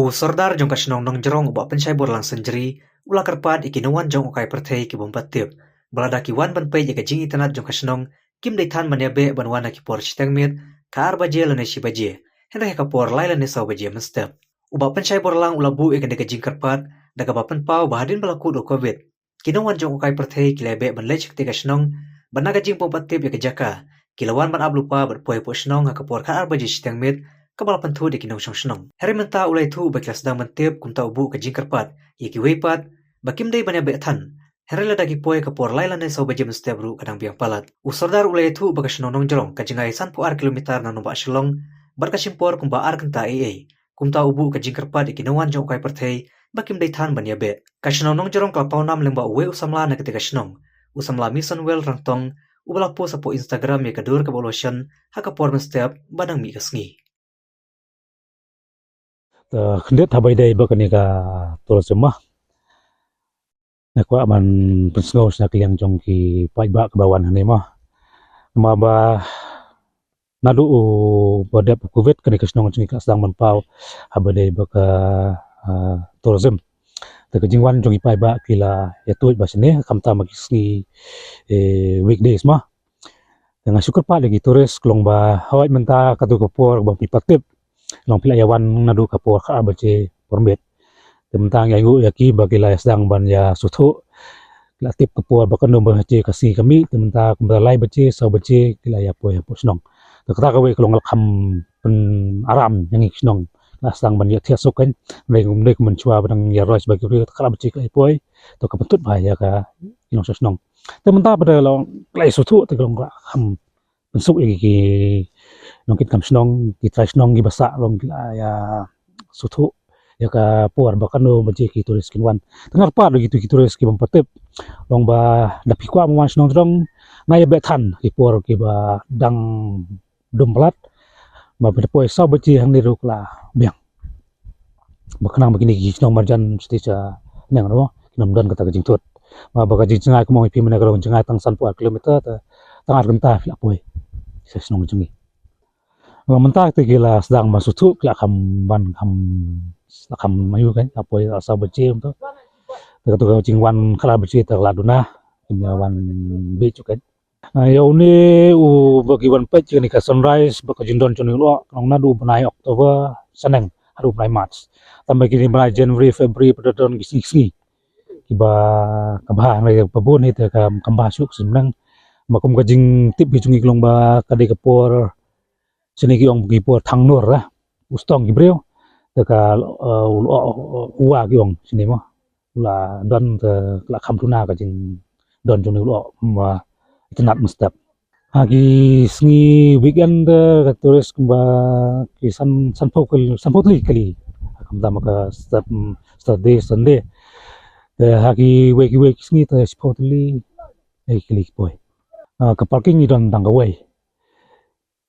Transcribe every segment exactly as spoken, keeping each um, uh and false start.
U Sordar jong ka shnong Nongjrong u Bah Pynshai Borlang Synjri u la kyrpad ïa ki nongwan jong u kai pyrthei ki bym pat tip ba lada ki wan ban peit ïa ka jingitynnad jong ka shnong, kim dei than ban ïabeh ban wan ha ki por shiteng miet, ka ar baje lane shi baje, hynrei ha ka por lai lane saw baje mynstep. U Bah Pynshai Borlang u la buh ïa kane ka jingkyrpad da kaba pynpaw ba hadien ba la kut u Covid, ki nongwan jong u kai pyrthei ki la ïabeh ban leit sha katei ka shnong, bad na ka jingbym pat tip ïa ka jaka, ki la wan ban ap lypa bad poi hapoh shnong ha ka por khatar baje shiteng miet, kaba la pynthut ïa ki nongshong shnong. Hynrei mynta u la ïathuh ba ki la sdang ban tip, kumta u buh ka jingkyrpad ïa kiwei pat ba kim dei ban ïabeh than, hynrei lada ki poi ha ka por lai lane saw baje mynstep ruh ka dang biang palat. U Sordar u la ïathuh ba ka shnong Nongjrong ka jngai sanphew ar kilometer na nongbah Shillong, bad ka shim por kumba ar kynta eiei. Kumta u buh ka jingkyrpad ïa ki nongwan jong u kai pyrthei ba kim dei than ban ïabeh. Ka shnong Nongjrong ka la pawnam lyngba uwei u samla na katei ka shnong, u samla Misonwell Rangtong, uba la post hapoh Instagram ïa ka dur kaba u la shon ha ka por mynstep ba dang mih ka sngi. Te khyndiat haba ïadei bad kane ka tourism mo, nga kwah ban pynsngew sha ka liang jong ki paidbah kiba wan hangne mo. Namar ba naduh u ba dep u Covid, kane ka shnong jong ngi ka la sdang ban paw haba ïadei bad ka, ah, tourism. Te ka jingwan jong ki paidbah ki la ïathuh ba shane, khamtam ha ki sngi, eh, weekdays mo. Te nga shu kyrpad ïa ki tourist ka long ba hooid mynta katu ka por ba phi pat tip, long phi la ïa wan naduh ka por khatar baje por miet. Te mynta nga ïanguh ïa ki ba ki la ïa sdang ban ïa sngewthuh, ki la tip ka por ba katno baje ka sngi ka mih. Te mynta kumba lai baje, saw baje ki la ïa poi hapoh shnong. Te kata kawei ka long ka la kham pynaram ïa ngi ki shnong, la sdang ban ïa thiah suk kan. Hynrei kumne kumne shuwa ba dang ïa roi sha ba ki briew, te khatar baje ki la ïa poi. To ka pyntut bha ïa ka, ki nongshong shnong. Te mynta pat da long ki la ïa sngewthuh, te ka long ka la kham pynsuk ïa ki, ki nongkitkam shnong, ki trai shnong kiba sah, long ki la ïa sngewthuh ïa ka por ba katno baje ki tourist kin wan. Te nga kyrpad ïa kitu ki tourist ki bym pat tip, long ba lada phi kwah ban wan shnong Nongjrong, nai ïa beh than ki por kiba dang dum palat. Ba phi da poi saw baje hangne ruh ka la biang. Ba khnang ba kine ki shnong marjan shatei shaneng ruh kin ym don kata ka jingthut. Ba, ba ka jingjngai kumba ong ïa phi mynne ka long jingjngai tang sanphew ar kilometer, te tang ar kynta phi la poi sha shnong jong ngi. Ba mynta te ki la sdang ban sngewthuh, ki la kham ban kham, la kham ïoh kan, la poi saw baje kumta. Te katu ka jingwan khatar baje te ka la duna, kim ïa wan bieit shuh kan. Ah, ïa une uba ki wan peit ïa kane ka sunrise bad ka jingdon jong une u lyoh, ka long naduh u bnai October shaneng haduh u bnai March. Tang ba kine ki bnai January, February pat da don ki sngi sngi kiba, kaba bha, hynrei ba bun hi te kam, kam bha shuh ka seng mynne. Ba kum ka jingtip hi jong ngi ka long ba ka dei ka por, shane ki ong ki por thang nur, ah, u stong ki briew. Te ka, eh, u lyoh, eh, u wa ki ong shane mo, u la don, te ka la kham duna ka jingdon jong une u lyoh, mo, itynnad mynstep. Ha ki sngi weekend te ka tourist kumba ki san, sanphew kali, sanphew tylli kali. Khamtam ha ka Sat-, Saturday, Sunday. Te ha kiwei kiwei ki sngi te shiphew tylli, eh, kali ki poi. Ah, ka parking ngi don tang kawei.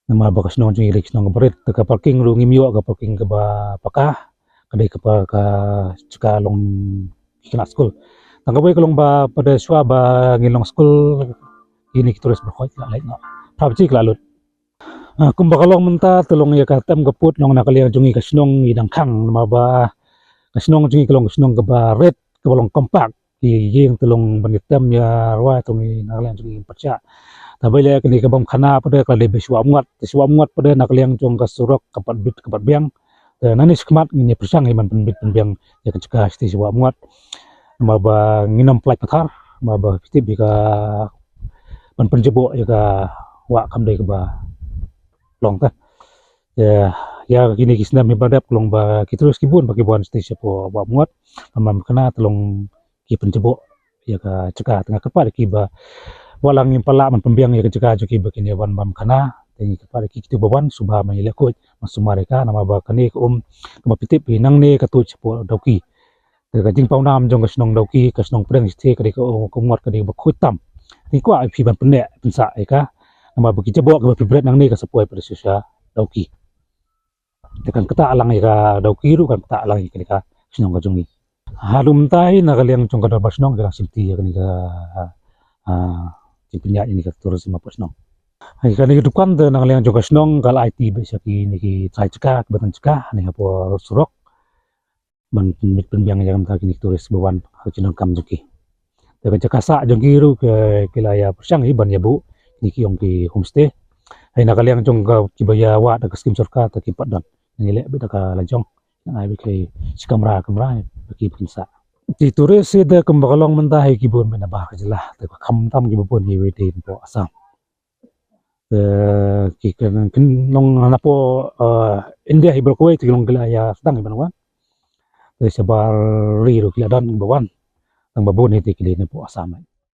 Namar ba ka shnong jong ngi ka dei ka shnong kaba rit, te ka parking ruh ngim ïoh ka parking kaba paka, ka dei kaba ka jaka long ki khynnah skul. Tang kawei ka long ba pat da shuwa ba ngin long skul, kine ki tourist baroh ki la leit noh. Phra baje ki la lut. Ah, kumba ka long mynta te long ïa ka tem ka put long na ka liang jong ngi ka shnong ngi dang khang, namar ba ka shnong jong ngi ka long ka shnong kaba rit, kaba long compact. Ki ïing te long ban ïa tem ïa rwai, to ngi na ka liang jong ngi ngim pat shah. Te ba ïa kane ka bam khana pat da ka la dei ba shu wah ngat, te shu wah ngat pat da na ka liang jong ka surok ka pat bit ka pat biang. Te nangne shakhmat ngin ïa pyrshang ïa ban pynbit pynbiang ïa ka jaka shatei shu wah ngat. Namar ba ngin ym pyllait pathar, namar ba phi tip ïa ka ban pynjaboh ïa ka wah kam dei kaba long te. Ïa, ïa kine ki snem hi ba dep ka long ba ki tourist ki bun ba ki wan shatei shapoh Wah Mngot. Namar ba kane te long ki pynjaboh ïa ka jaka, te nga kyrpad ïa ki ba wat la ngim pat lah ban pynbiang ïa ka jaka jong ki ba kin ïa wan bam khana, te nga kyrpad ïa ki, kitu ba wan sngewbha ban ïaleh khuid, ban sumar ïa ka, namar ba kane ka um, kaba phi tip hi nangne ka tuid shapoh Dawki. Te ka jingpawnam jong ka shnong Dawki, ka shnong pdeng shatei ka dei ka, ka Mngot ka dei kaba khuid tam. Te nga kwah ïa phi ban pynneh pynsah ïa ka, namar ba ki jaboh kiba phi bret nangne ka sa poi pat sha Dawki. Te kan ktah lang ïa ka Dawki ruh, kan ktah lang ïa kane ka shnong ka jong ngi. Haduh mynta hi na ka liang jong ka dorbar shnong ki dang shimti ïa kane ka, ah, jingpynïaid ïa kane ka tourism hapoh shnong. Ïa kane ka dukan te na ka liang jong ka shnong ka la aiti beit sha kine ki trai jaka, kiba tang jaka, hangne hapoh surok. ban pynbiang ïa kine ki tourist ba wan ha ka jingdonkam jong ki. Te ka jaka sah jong ki ruh ki la ïa pyrshang hi ban ïa buh kine ki ong ki homestay. Hei na ka liang jong ka kiba ïa wad da ka skim sorkar te ki pat don. Ngi leh beit da ka lajong. Ngi ai beit ki shi kamra kamra ba ki pynsa. Ki tourist te kumba ka long mynta hi ki bun mynta ba ka jylla te ka kham tam kiba bun hi wei te napoh Assam. Te ki kan kin long napoh India hi baroh kawei te ki long ki la ïa sdang hi ban wan. Te shabar ri ruh ki la don ba wan. Tang ba bun hi te ki dei napoh Assam.